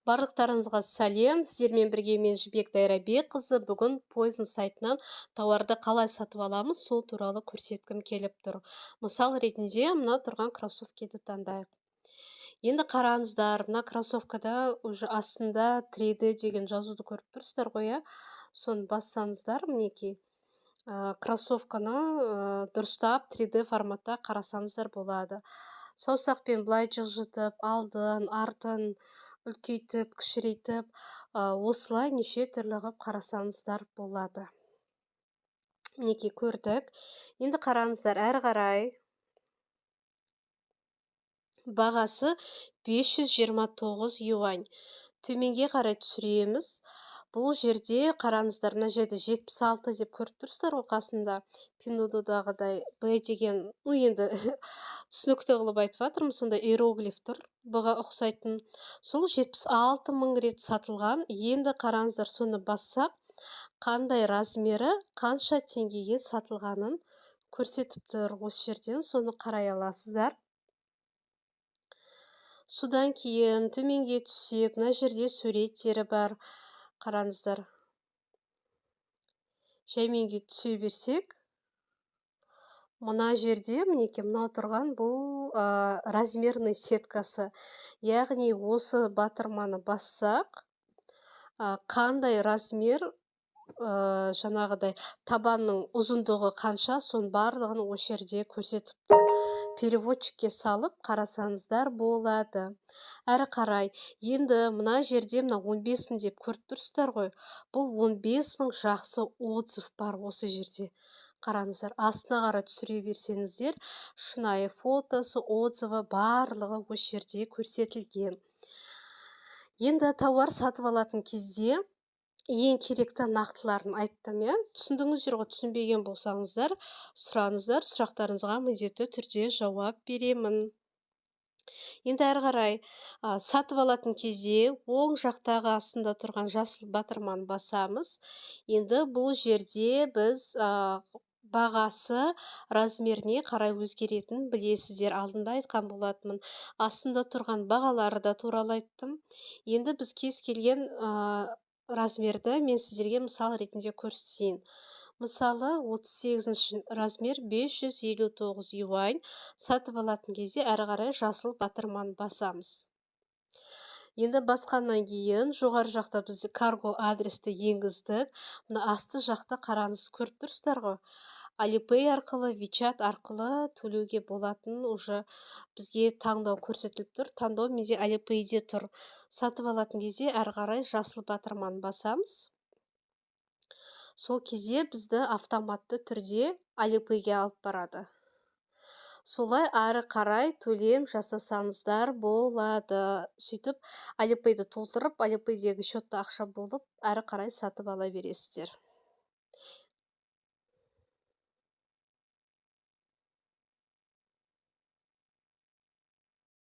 Барлықтарыңызға сәлем! Сіздермен бірге мен, Жібек Дайрабекқызы. Бүгін Poizon сайтынан тауарды қалай сатып аламыз, сол туралы көрсеткім келіп тұр. Мысал ретінде мына тұрған кроссовкиді таңдайық. Енді қараңыздар, мына кроссовкада уже астында 3D деген жазуды көріп тұрсыздар ғой, иә? Соны бассаңыздар, мінекей, кроссовканы дұрыстап 3D форматта қарасаңыздар болады. Саусақпен былай жылжытып, алдын, артын үлкейтіп, кішірейтіп, осылай неше түрлі қылып қарасаңыздар болады. Мінекей, көрдік. Енді қараңыздар, әрі қарай бағасы 529 юань. Төменге қарай түсіреміз. Бұл жерде қараңыздар, мына жерде 76 деп көріп тұрсыздар ғой, қасында Пиндуодуодағыдай б деген, ну енді түсінікті қылып айтып жатырмын, сондай иероглиф тұр б-ға ұқсайтын. Сол 76 мың рет сатылған. Енді қараңыздар, соны бассақ, қандай размері, қанша теңгеге сатылғанын көрсетіп тұр. Осы жерден соны қарай аласыздар. Содан кейін төменге түссек, мына жерде суреттері бар, қараңыздар. Жәйменге түсе берсек, мына жерде, мінекей, мынау тұрған бұл размерный сеткасы, яғни осы батырманы бассақ, қандай размер, жаңағыдай табанның ұзындығы қанша, соның барлығын осы жерде көрсетіп тұр. Переводчикке салып қарасаңыздар болады. Әрі қарай енді мына жерде мына 15 мың деп көріп тұрсыздар ғой. Бұл 15 мың жақсы отзыв бар осы жерде. Қараңыздар, астына қарай түсіре берсеңіздер, шынайы фотосы, отзывы, барлығы осы жерде көрсетілген. Енді тауар сатып алатын кезде ең керекті нақтыларын айттым, иә? Түсіндіңіздер ғой? Түсінбеген болсаңыздар, сұраңыздар, сұрақтарыңызға міндетті түрде жауап беремін. Енді әрі қарай сатып алатын кезде оң жақтағы астында тұрған жасыл батырманы басамыз. Енді бұл жерде біз бағасы размеріне қарай өзгеретінін білесіздер, алдында айтқан болатынмын. Астында тұрған бағалары да туралы айттым. Енді біз кез келген размерді мен сіздерге мысал ретінде көрсетейін. Мысалы, 38 размер 559 юань. Сатып алатын кезде әрі қарай жасыл батырманы басамыз. Енді басқаннан кейін жоғары жақта біз карго адресті енгіздік. Мына асты жақта, қараңыз, көріп тұрсыздар ғой, Alipay арқылы, WeChat арқылы төлеуге болатын уже бізге таңдау көрсетіліп тұр. Таңдау менде Alipayде тұр. Сатып алатын кезде әрі қарай жасыл батырманы басамыз. Сол кезде бізді автоматты түрде Alipayге алып барады. Солай ары қарай төлем жасасаңыздар болады. Сөйтіп, Alipayді толтырып, Alipayдегі счетта ақша болып, әрі қарай сатып ала бересіздер.